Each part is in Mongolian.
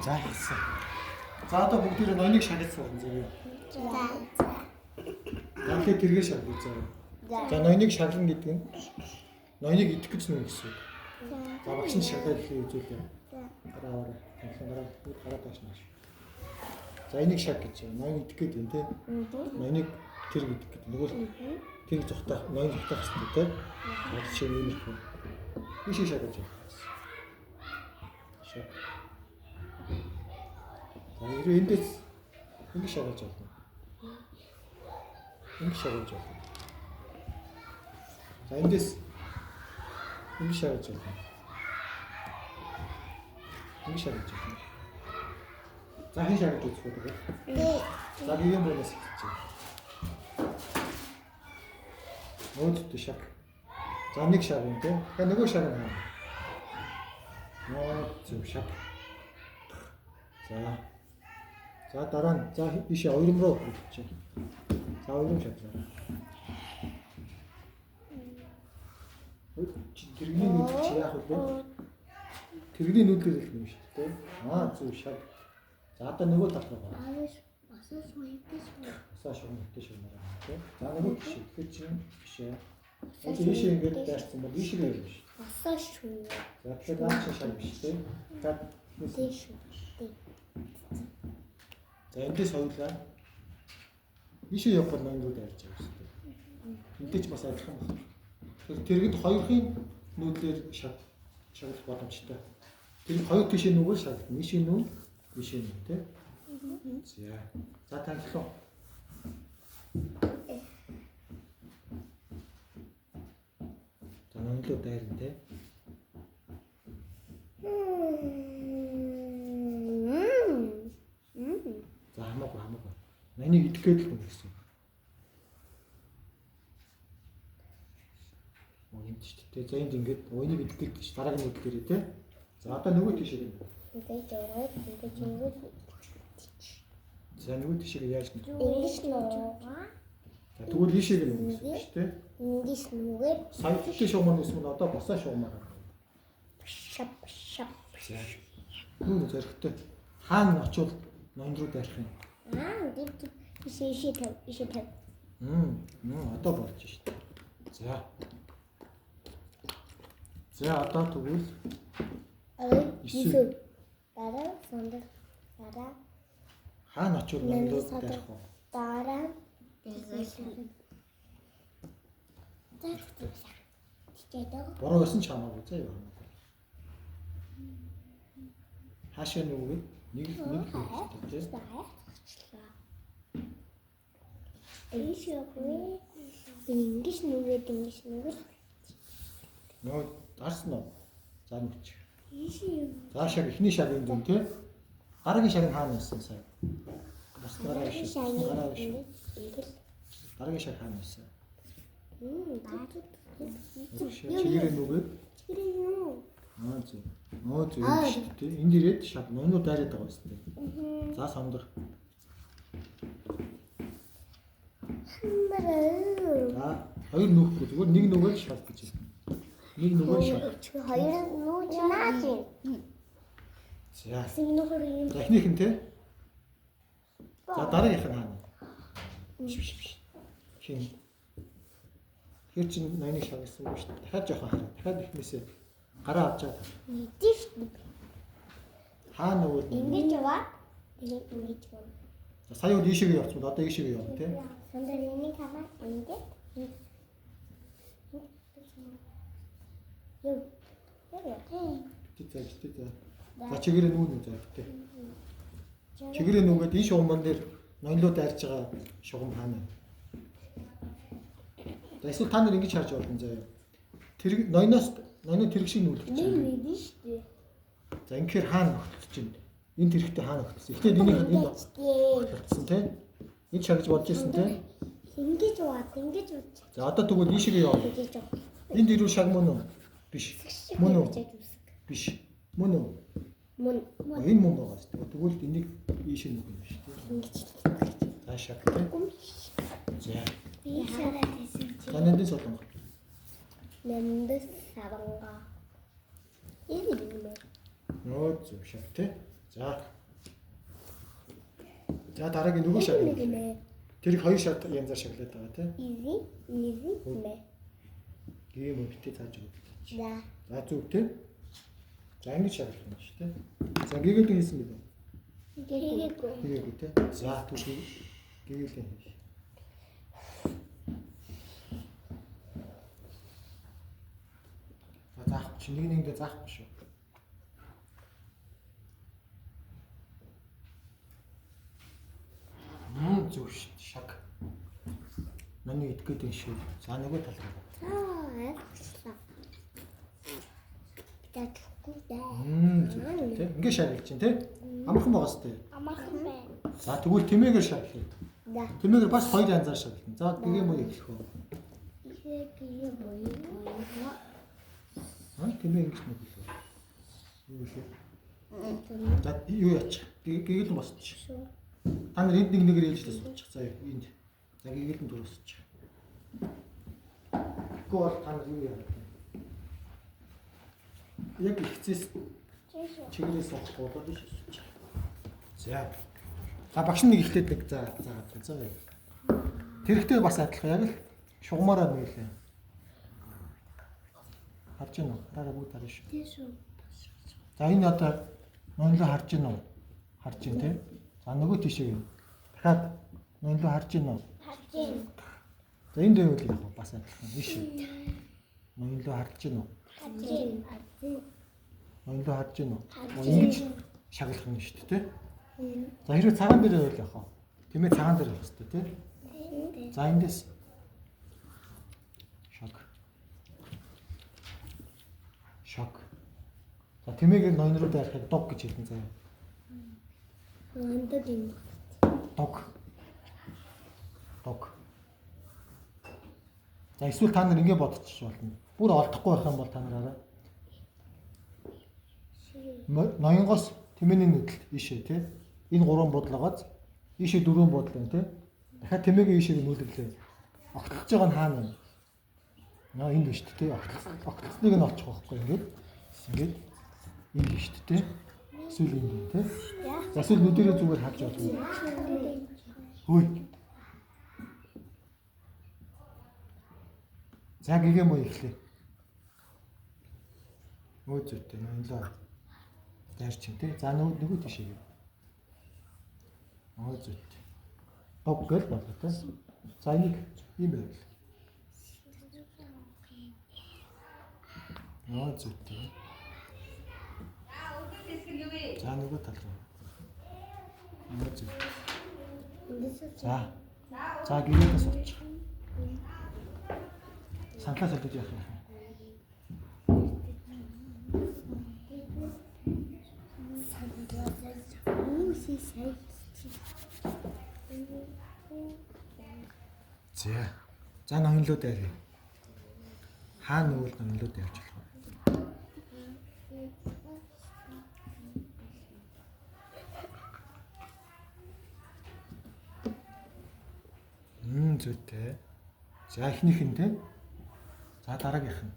За хийсэн. За одоо бүгдээрээ ноёныг шагаж сурна заяа. За. За тэгэхээр тэргээ шагнаа заяа. За ноёныг шаглана гэдэг нь ноёныг идэх гэж нүг гэсэн үг. За багш нь шаглаа гэхээ үзүүлээ. Гараа аваарай. Танхим гараа гараа тааш нааш. За энийг шаг гэж байна. Ноён идэх гээд байна те. Ноёныг тэрэг идэх гээд. Нөгөө л тэрэг зүхтаах, ноён зүхтаах хэрэгтэй те. За жишээ нь иймэрхүү. Ийшээ шагаж байна. Шаг. За хэрвээ эндээс ингэ шагаж болно. Ингэ шагаж болно. За эндээс ингэ шагаж болно. Ингэ шагаж болно. За хэн шагаж үзэх вэ? Би. За гигэн буунаас эхэлж байна. Нөөцтэй шаг. За нэг шаг юм те. Тэгэхээр нөгөө шаг нь хаана? Нөөц зөв шаг. За. За дараа нь за ийшээ уйрам руу хүрчихье. За уйрам шаглаа. Ой чи тэрэгний нүүдэл чи яах вэ? Тэрэгний нүүдлээр л юм шүү дээ. Аа зөв шаг. За одоо нөгөө тал руу гараа. Асуу шүйтэж. Асаа шугам хэтэ шугамаар байна тий. За нөгөө тийш. Тэгэхээр чинь биш ээ. Одоо ийшээ ингээд дайрсан бол ийшээ явна шүү. Асаа шүү. За тэгэхээр наа чинь шаг биш тий. За Тэ шүү. Тэ. За эндээс хоёулаа ийшээ явах бол ноён руу дайрч байгаа шүү дээ. Эндээ ч бас адилхан байна. Тэгэхээр тэргэд хоёрын нүүдлээр шаг шаглах боломжтой. Тэр хоёр тийшээ нүгээр шаглана. Ийшээ нүү, ийшээ нүү тий. За. За танхлаа. За ноён руу дайрна тий. За хамаагүй хамаагүй. Ноёныг идэх гээд л хүн гэсэн. Оо юм ч тий. За энд ингээд оёныг идэх гээд гэж дараагийн нүүдлээрээ тий. За одоо нөгөө тийшээ гэнэ. Ингэж яваад ингэж ингэж За нөгөө тийшээ яаж нэ? ингэж нуугаа. За тэгвэл ийшээ гэнэ гэсэн үг шүү дээ. Ингэж нүгээр Сая тэгтээ шугамар гэсэн нь одоо босоо шугамар. шап шап. За. Нүн зоригтой. Хаана очивол ноён руу дайрах юм? Аа ингэж ишээ ишээ тав ишээ тав. Одоо болж шít. За. За одоо тэгвэл Ой Есү. есү. Дараа сандар дараа хаана очивол ноён руу дайрах вэ? дараа За тэгээд Буруу байсан ч хамаагүй заа юу хамаагүй. Хаашаа нүгэд нэг нэг хэрэгтэй тий. Ишээ ингэж нүгээд ингэж нүгэл Нөө дарсан уу? За нүч. ишээ За шаг эхний шаг энэ дүн тий. Дараагийн шаг нь хаана байсан сая? Бас дараагийн шаг. Дараагийн шаг. Ингээл Дараагийн шаг хаана байсан? Чигээрээ Чигээрээ нүгэд чигээрээ юу? Аа зөв. Нөө зөв юм шүү дээ. Энд ирээд шаг ноёнууд дайраад байгаа юм дээ. За самдар. За хоёр нүүхгүй зүгээр нэг нүгээр шаг гэж байна. Нэг нүгээр шаг. Хоёр нүүж наач. За. Синнөхөр юм. За эхнийх нь те. За дараагийнх нь хаана? Биш биш биш. Хин. Тэр чинь ноёныг шагнасан юм шүү дээ. Дахиад жоохон хараа. Дахиад эхнээсээ гараа авч чад. Мэдэн шүү. Хаана нөгөө Ингэж яваа. Тэгээд ингэж яваа. За сая бол ийшээгээ явцсан бол одоо ийшээгээ явна те. Сандар энийг хамаа ингэж. Юу. Юу. Бити за бити за. За чигээрээ нүүн за бити. Чигээрээ нүгээд энэ шугаман дээр ноёнлоо дайрч байгаа шугам хаана вэ? За эсвэл та нар ингэж харж болно заяа. Тэр ноёноос ноёны тэрэг шиг нүүлгэж Нэг байна. мэдэн шүү. За ингэхээр хаана нөхөлдөж байна? Энэ тэрэгтэй хаана нөхөлдсөн? Эхлээд энийг энд нөхөлдсөн тий. Энд шагж болж исэн тий. Ингэж яваа, ингэж явж. За одоо тэгвэл ийшээгээ явна. Ингэж яваа. Энд ирүүл шаг мөн үү? Биш. Мөн үү? Биш. Мөн үү? Мөн. Энэ мөн байгаа шүү дээ. Тэгвэл энийг ийшээ нөхөн юм шүү дээ. Ингэж. За шаг тий. За. Би хараад байсан чи. За нандин солонго. Нандин саванга. Энэ юм уу? Нөө зөв шаг тий. За. За дараагийн нөгөө шаг. Нэг нэ. Тэрийг хоёр шат янзаар шаглаад байгаа тий. Изи изи мэ. Ийм юм битээ зааж өгöd. За. За зүг тий. За ингэж шаглах юм шүү тий. За гэгээлэн хийсэн билүү? Хийгээгүй. Хийгээгүй тий. За түр гэгээлэн хий. За заах чи нэг нэгэндээ заахгүй шүү. Зүг шүү. Шаг. Ноны идэх гээд байна шүү. За нөгөө тал руу. За ойлгочлаа. Тэтгэхгүй дээ. Зүг тий. Ингээ шаглаж чинь тий. Амархан байгаа сте. Амархан байна. За тэгвэл тэмээгээр шаглая. За. Тэмээгээр бас хоёр янзаар шаглана. За гэгээ муу эхлэх үү? Ихэгээ буюу. Аа тэмээ ингэж нэг хэлээ. Юу хэлээ? За юу яачих? Гэгээлэн босчих. Та нар энд нэг нэгээр ээлжлээ суучих. За энд. За гэгээлэн түр босчих. Тэгэхгүй бол та нар юу яадаг вэ? Яг ихцээс чигээрээ суухгүй болоод ш суучих. За. За багш нэг эхлээд нэг за за за. Тэрэгтэй бас адилхан яг л шугамаараа нүглээ. Харж гин үү? Хараараа бүгд харна шүү. Тийм шүү. За энэ одоо ноёнлоо харж гин үү? Харж гин тий. За нөгөө тийшээ юм. Дахиад ноёнлоо харж гин үү? Харж гин. За энд байвал яг бас адилхан биш үү? Ноёнлоо харж гин үү? Харж гин. Харж гин. Ноёнлоо харж гин үү? Харж Ингэж гин. шаглах юм шүү дээ тий. За хэрвээ цагаан дээр байвал яг хаа. Тэмээ цагаан дээр явах хэрэгтэй тий. За эндээс шаг. Шаг. За тэмээгээр ноён руу дайрахыг дог гэж хэлнэ заяа. Ноёндог юм. Дог. Дог. За эсвэл та нар ингэ бодчих болно. Бүр олдохгүй байх юм бол та нар арай ноёнгоос тэмээний нүдэлт ийшээ тий. Энэ гурван бодлогоос ийшээ дөрвөн бодлоо тий. Дахиад тэмээгээ ийшээ нүүлэглээ. Огтлож байгаа нь хаана юм? Наа энд биш тий. Огтлцныг нь олчих байхгүй ингээд. Ингээд энд биш тий. Эсвэл энд байна тий. За эсвэл нүдэрээ зүгээр харж болно. Хөөе. За гэгээ мө эхлэе. Өө зүйтэй ноёнлоо. Дайрч юм тий. За нөгөө тийшээ. Өө зүйтэй. Дог гэл болоо тий. За энийг ийм байвал. Өө зүйтэй. За нөгөө тал руу. Өө зүйтэй. За. За гэрээдээ суучих. Санхлаа солиод явах юм. За. За ноёнлоо дайръя. Хаана нүгэл ноёнлоо дайрч болох вэ? Зүйтэй. За эхнийх нь те. За дараагийнх нь.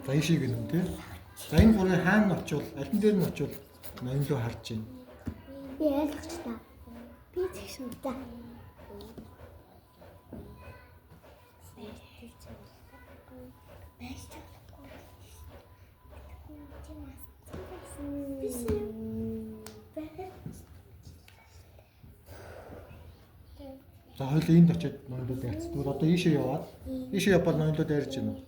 За ийшээ гэнэ те. За энэ гурвын хаана очивол аль нь дээр нь очивол ноёнлоо харж байна. Би ойлгочлаа. Би згшэн. За. За хоёул энд очиод ноёнлоо дайрц. Тэгвэл одоо ийшээ яваад ийшээ явбал ноёнлоо дайрж байна уу?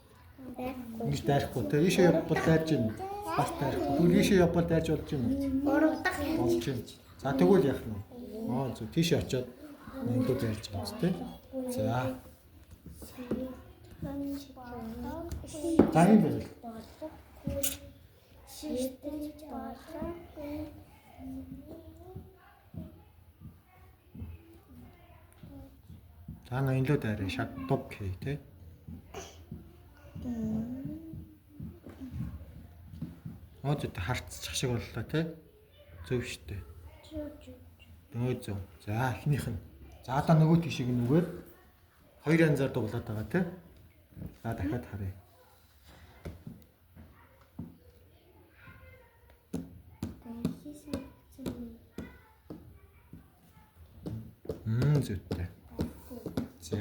Ингэж дайрахгүй те. Ийшээ явбал дайрж байна уу? Бас дайрахгүй. Тэгвэл ийшээ явбал дайрж болж байна уу? Болж байна. За тэгвэл яах нь вэ? Аа зөв тийшээ очиод ноёнлоо дайрж байгаа юм те. За. За энэ байвал. За ноёнлоо дайраа шаг дуг хий те. Оо зүйтэй харцчих шиг боллоо те. Зөв штэ. Нөө зөв. За эхнийх нь. За одоо нөгөө тийшийг нүгээр хоёр янзаар дуглаад байгаа те. За дахиад харъя. Зүйтэй. За.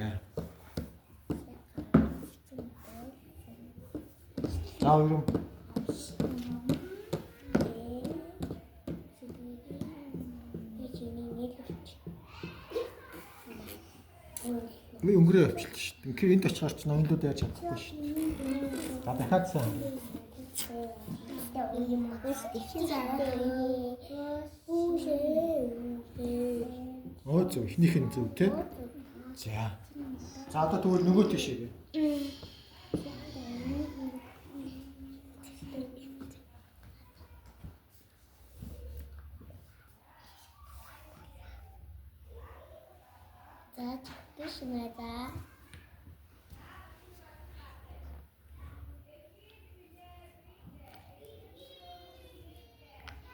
За өрөм. Би өнгөрөө явчихлаа шүү дээ. Тэгэхээр энд очихоор ч ноёнлууд яаж чадахгүй шүү дээ. За дахиад сайн. Өө зөв, эхнийх нь зөв тий. За. За одоо тэгвэл нөгөө тийшээ. За тийш нэ за.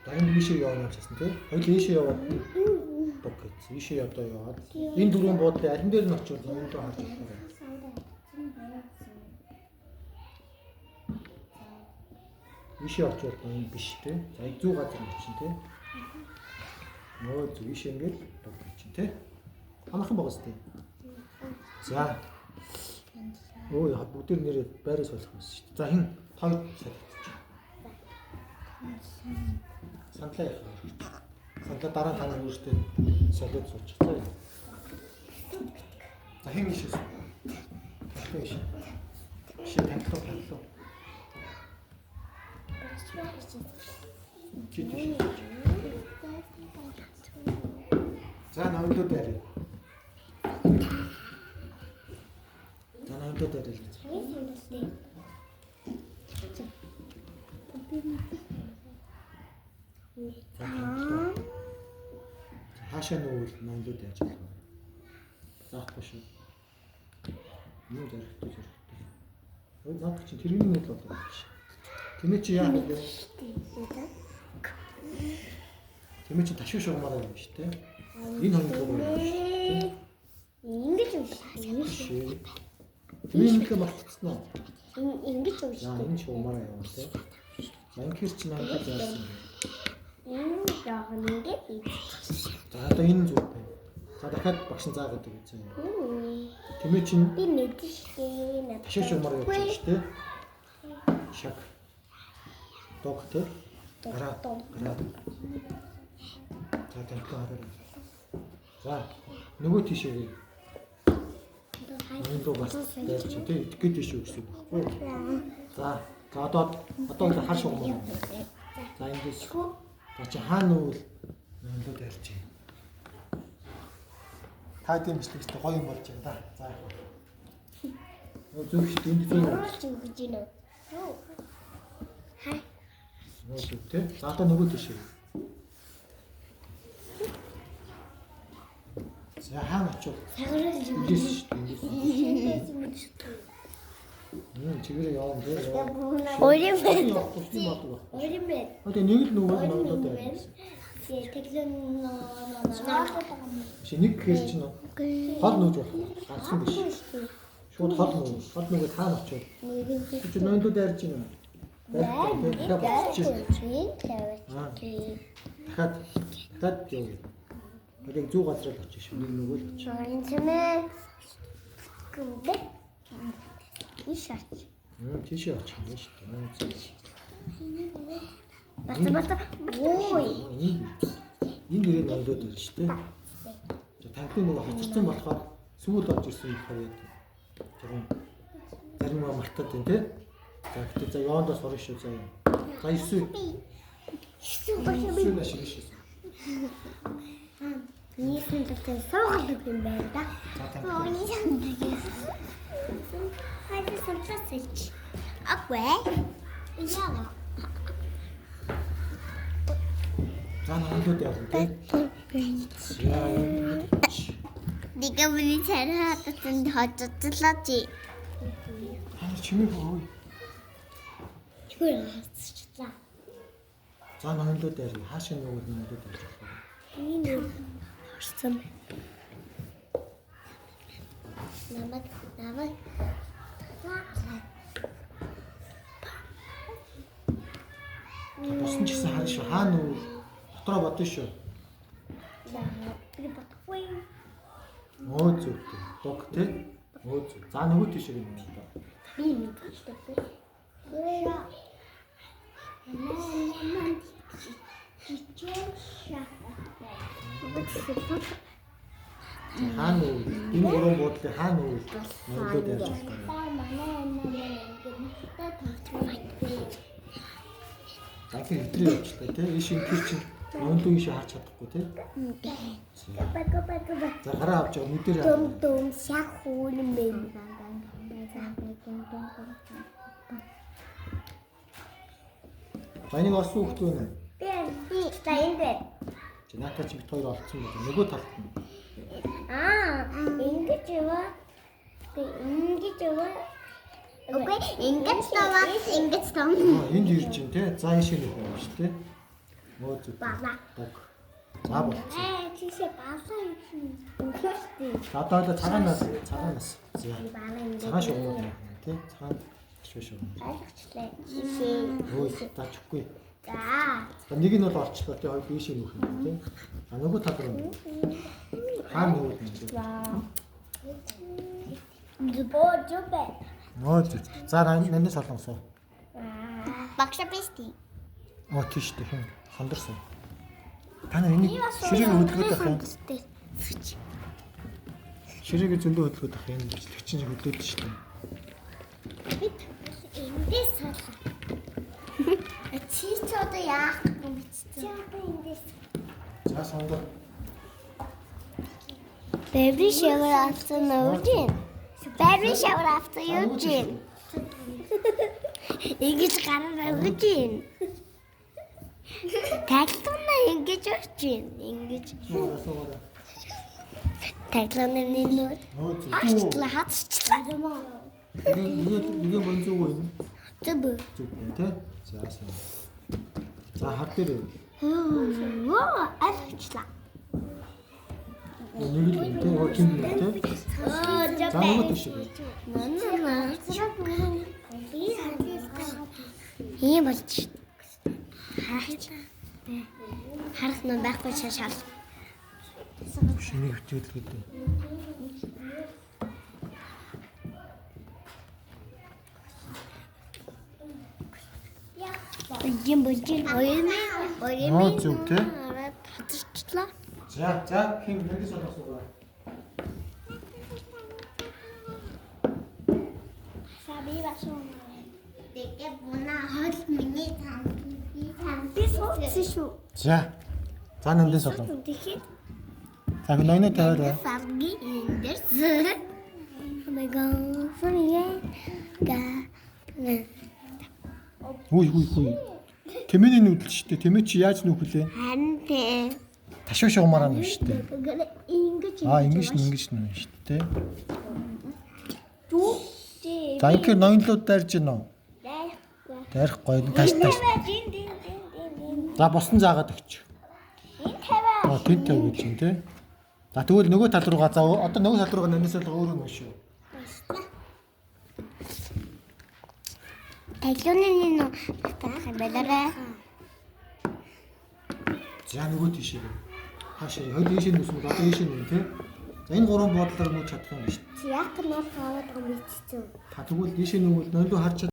За энэ ийшээ яваа гэсэн тий. Хоёул ийшээ яваад дуг гэсэн. Ийшээ одоо яваад энэ дөрвөн буудлын аль дээр нь очивол ноёнлоо харж болох вэ? Ийшээ очивол ноён биш тий. За зүү газар нь очин тий. Нөө зүг ийшээ ингээд дуг очин тий. Амархан байгаа сте. За. Өө бүгд нэрээ байраа солих байсан шүү дээ. За хин хоёр солигдчих. Сандлаа явах хэрэгтэй. Сандлаа дараа та нар өөртөө солиод суучих. За. За хин ийшээ. Танхлаа ийшээ. Ийшээ танхлаа танхлаа. Чи тийшээ. За ноёнлоо дээр. За ноёнлоо дээр л. За танхлаа. Хаашаа нүүвэл ноёнлоо яаж болох вэ? Заахгүй шүү. Юу зэрэгтэй зэрэгтэй. Ой наад чинь тэрний нэг л болоо биш. Тэмээ чи яах вэ? Тэмээ чи ташуу шугамаараа юм шүү дээ. Энэ хоёр руу явна шүү дээ. Ингэж уншаа. Тэмээ ингэ мартцсан уу? Ингэж уншаа. Энэ шугамаараа явна тий. Манкер чи надад заасан. Энэ жоохон ингэж. За одоо энэ зүг байна. За дахиад багш нь заагаад өгье заа. Тэмээ чинь би мэдэн штэ. Ташуу шугамаараа явж байгаа шүү дээ. Шаг. Дог тий. Гараа. Гараа. За танхлаа хараарай. За нөгөө тийшээ. Энэ рүү бас дайрч тий итгэх гээд тийшээ гэсэн үг байхгүй. За за одоо одоо хар шугамаар. За эндээс за чи хаана нүгэл ноёнлоо дайрч байна. Та тийм бичлэгтэй гоё юм болж байна да. За яах вэ? Нөө зөв шүү дээ. Энд зөв. Өгч гинэ. Хай. Нөө зөв тий. За одоо нөгөө тийшээ. За хаана очив? Саграл юм. Эндээс шүү дээ. Эндээс. Чигээрээ явна тий. Өөрийн байна. Өөрийн байна. Одоо нэг л нөгөө ноёнлоо дайрна. Тэглэн Чи нэг гэхэр чинь хол нүүж болох. Ганцхан биш. Шууд хол нүү. Хол нүгэд хаана очив? Чи ноёнлоо дайрж байна уу? Дахиад буцчих. Дахиад дахиад явна. Одоо зүү газар л очих шүү. Нэг нөгөө л очих. Өөрийн чимээ. Гүндэ. Иш ач. Тийшээ очих юм шүү дээ. Бата бата. Ой. Энэ дээрээ ноёлоод байна шүү дээ. За танхны нөгөө хоцорсон болохоор сүүл орж ирсэн болохоор яа. Жоохон зарим юм мартаад байна тий. За гэтээ за явандаа сурна шүү заа. За 9. 9 9 шиг шүү. Нийсэн талтай суугаад юм байна да. За танхлаа. Өөний сандагээс. Хайр сандлаас ч. Агвэ. Яа. За ноёлоод явна тий. За. Дига миний царай хатсан хожигдлаа чи. Аа чимээ хөөе. Чүр хацчлаа. За ноёлоод явна. Хаашаа нүгэл ноёлоод явж болох вэ? Энэ харсан. Намаг намаг. Босон ч гэсэн харна шүү. Хаа нүгэл Дотроо бодно шүү. За би бодохгүй. Өө зүйтэй. Дуг тий. Өө зүй. За нөгөө тийшээ юм байна. Би мэдчихлээ. Ша. Хаана үйл? Энэ гурван буудлын хаана үйл? Ноёлоод ярьж болох юм. За тэгэхээр хэтрээ явуулчлаа тий. Ийш энэ чинь ноёлоо ийш харж чадахгүй тий. За гараа авч байгаа нүдээр Дум дум шахуун мэн. За энийг олсон хүүхэд үү нэ? Би за энэ дээр. Чи наатаа чи бит хоёр олцсон байна. Нөгөө талд нь. Аа, ингэж яваа. Би ингэж яваа. Үгүй, ингэж таваа, ингэж тав. Аа энд ирж байна тий. За ийшээ нөх юм шүү тий. Өө зүг. Бала. Дуг. За болцсон. Аа, тийшээ балаа юм. Үгүй шүү дээ. За одоо л цагаанаас цагаанаас. За. Балаа ингэж. Цагаан шугамар юм тий. Цагаан шугамар шугамар. Ойлгочлаа. Тийшээ. Өө за чүхгүй. За. За нэг нь бол олчлоо тий. Хоёр ийшээ нөх юм тий. А нөгөө тал руу. Хаана нүүл юм бэ? Боо зүбэ. Нөө зүг. За нандин солонгосоо. Багш бисти. Оо тийш тий. Хин хондорсон. Та нар энийг ширээг хөдөлгөөд байх юм. Ширээг зөндөө хөдөлгөөд байх юм. Бичлэг чинь хөдлөөд шүү дээ. Бид эндээс салаа. Чи ч одоо яах юм бэ? Чи одоо эндээс. За сонгоо. Baby shower after Eugene. Baby shower after Eugene. Ингэж гараар Eugene. Таглууна ингэж очиж байна. Ингэж Суугаараа суугаараа. таглууна нэлээ. Нөө зүг. Хаачлаа хаачлаа. Нэг нэг бонзуу юм. Зүб. Зүг тий. За сайн. За хар дээр Оо, алчлаа. нэг л юм тий. Оо тийм юм тий. Оо, За нөгөө тийш. Нана. Ийм болж. Харах. Харах нь байхгүй шашаал. Шинийг хөтөлгөөд. Ийм болж. Ойр. Ойр. Нөө зүг тий. Хатчихлаа. За за хин нэг солонгосоо. Саби башуу. Тэгэ буна хол миний там. Би там. Би сууцсан шүү. За. За нандин солон. Тэгэхэд За ноёно тавиарай. сарги эндэрс. Oh my god. Funny. Га. Үгүй үгүй үгүй. Тэмээний нүүдэл шүү дээ. Тэмээ чи яаж нүүх вүлээ? Харин тэ. Ташуу шугамаараа нүүх шүү дээ. Ингэж Аа ингэж нь ингэж нүүх шүү дээ. Дүү. За инхээр ноёнлууд дайрж гин үү? Дайрахгүй. Тааш тааш. За босон заагаад өгч. Энэ тавиа. Аа тэн тавь гэж юм те. За тэгвэл нөгөө тал руугаа за одоо нөгөө тал руугаа нанаас л өөрөө нөө шүү. Таглууны нөө таах юм байлаарэ. За нөгөө тийшээ. Хаашаа хоёул ийшээ нүсэн одоо ийшээ нүн те. За энэ гурван буудлаар нүүж чадах юм биш. Чи яг нөр аваад байгаа юм бичсэн. Та тэгвэл ийшээ нүгэл ноёлоо харж